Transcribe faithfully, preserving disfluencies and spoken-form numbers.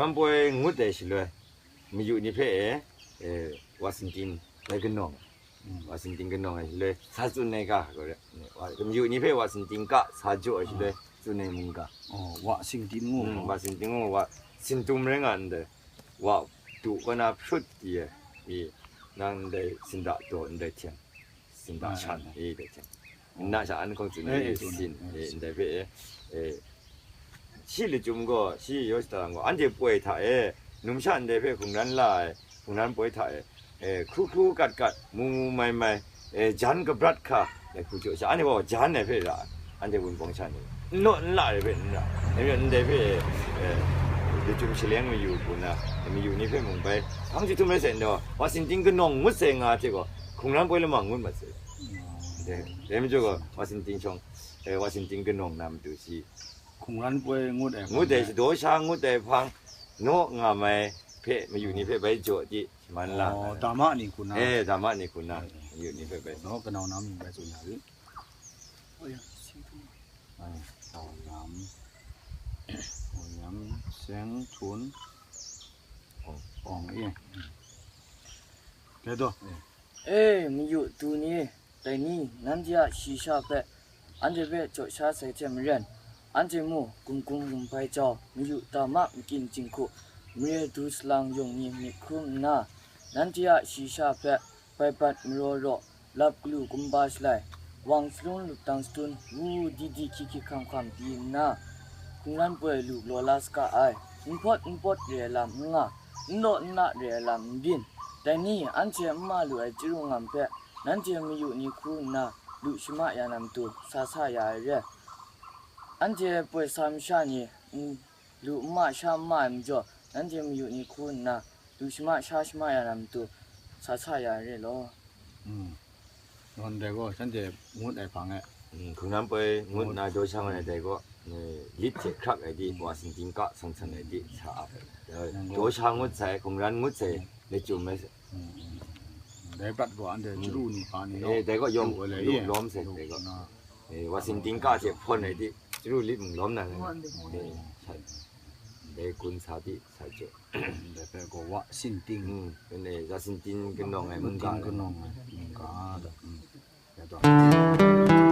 Npoi ngut ai shaloi, mayu ni hpe e, e, wa sinting ai kanawng, wa sinting kanawng ai shaloi, sa tsun ai ga, ko re, wa, mayu ni hpe wa sinting ga, sa jaw ai shaloi, tsun ai mungga. Oh, wa sinting ngu. Mm, wa sinting ngu, wa sintum rai nga ndai, wa du kaw na hprut di ai, i, nang ndai sinda daw, ndai hten, sinda shan, i, ndai hten. Nna sha an hkawng tsun ai, eh, eh, tsun ai, sin, eh, eh, sin. Ndai hpe, eh, eh, shi lachyum gaw, shi yaw shadaram gaw, anhte poi hta e, numsha ndai hpe hkungran la ai, hkungran poi hta e, eh, hkru hkru kat kat, mu mu mai mai, eh, jan kabrat hka, dai hku jaw sha, anhte gaw jan ai hpe ra, anhte wunpawng sha ni, n law n la ai hpe n ra, dai hpe ndai hpe, eh, lachyum shaleng mayu hku na, mayu ni hpe mung bai, hpang jahtum rai sai ntaw, wa sinting kanawng ngut sai nga hte gaw, hkungran poi lama ngut mat sai. Dai, dai majaw gaw, wa sinting shawng, eh, wa sinting kanawng na matu shi. Hkungran poi ngut ai hpang ngut ai, e, shadaw sha ngut ai hpang, naw nga mai hpe, mayu ni hpe bai jaw di, shaman la. Oh, dama ni hku na. Eh, dama ni hku na, eh, eh, mayu ni hpe bai. Naw kanau na mying bai tsun ya ri. Ai, tau yam. Tau yam, seng, htun. Ong, ong, e. Dai taw. Eh. E, mayu tu ni, dai ni, nanhte a shayi sha hpe, anhte hpe jaw sha sai hte maren, anhte mu, gumgum gumhpai jau, mayu dama makyin jinghku, mare du salang yawng ni myit hkrum nna, nanhte a shayi sha hpe, bai bat maraw raw, lap galu kumba shalai, wang salun lup dang sadun, wu di di hkyik hkyik hkam hkam pyi nna, hkungran poi lu galaw la saga ai, n hpawt n pawt re ai lam n nga, n law n la re ai lam n byin. Dai ni, anhte n ma lu ai chyeru ngam hpe, nanhte mayu ni hku nna, lu shama ya na matu, sa sa ya ai re. Anhte poi sa masha ni, n-, lu n ma sha n ma ai majaw, nanhte mayu ni hku nna, lu shama sha shama ya na matu, sa sa ya ai re law. Mm. Nawn dai gaw, shanhte ngut ai hpang e. Mm, hkungran poi ngut nna daw sha nga ai dai gaw, eh, lit hte hkrak ai di, wa sinting ka san san ai di, sa ap ai. Nang gaw daw sha ngut sai, hkungran ngut sai, mm, lachyum ai sai. Mm, mm, mm. Dai prat gaw, anhte, mm, chyeru ni hpa ni, eh, law, dai gaw yawng lu ai le, lu lawm sai, lu dai gaw. Na. Eh, wa sinting ka hte hpawn ai di, chyeru lit mung lawm na, eh, sa, dai gun sa di, sa jaw. Dai hpe gaw wa sinting. Mm, ane, wa sinting kanawng ai mungga. Sinting kanawng ai mungga da. Mm. Ya taw.